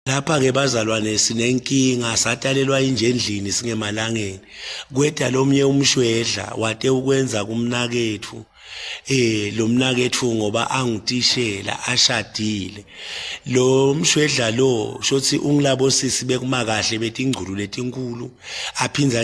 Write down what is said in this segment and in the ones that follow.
Lapha-ke bazalwane sinenkinga satalelwa inje endlini singemalangeni kweda lomnye umshwedla wate ukwenza kumnakethu eh lo mnakethu ngoba angutishela ashadile lo mshwedla lo shothi ungilabo sisi bekuma kahle betingculu letinkulu aphinza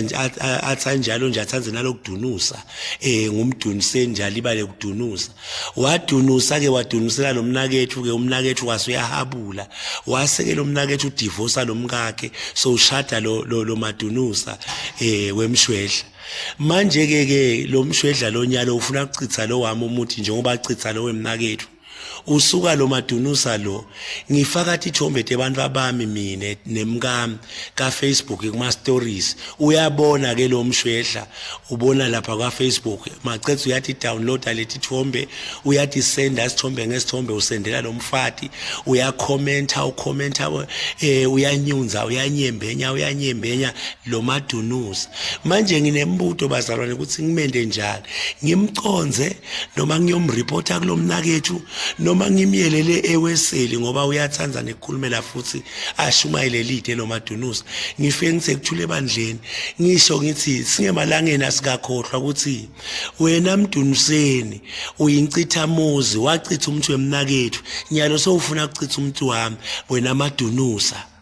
athanjalo nje athanze nalokudunusa eh ngumduniseni nje alibale kudunusa wadunusa ke wadunusela lo mnakethu ke umnakethu wase uyahabula wasekela umnakethu udivorsa lo mkakhe so ushada lo lo madunusa eh wemshwedla manje ke ke lo mshwedla lo nyalo ufuna ukuchitha lo wami umuthi njengoba achitha lo wemnakethu usuka lo madunusa lo ngifaka tithombe tebantu abami mina nemkami ka Facebook kuma stories uyabona ke lo mshwehla ubona lapha kwa Facebook macethu uyathi download leti thombe uyathi senda isithombe ngesithombe usendela lo mfati uyakhomenta ukhomenta eh uyanyunza uyanyembenya uyanyembenya lo madunusa manje nginembuto bazalwane ukuthi ngimende njani ngimconze noma ngiyomreporta kulomnakethu noma ngimyelele eweseli ngoba uyathanda nekukhulumela futhi ashumayele lide lo madunusa ngifike ngithe kuthule ebandleni ngisho ngithi singemalangeni asikakhohlwa ukuthi wena mdunuseni uyincitha muzi wachitha umuntu wemnakethu nyalo sowufuna ukuchitha umuntu wami wena madunusa.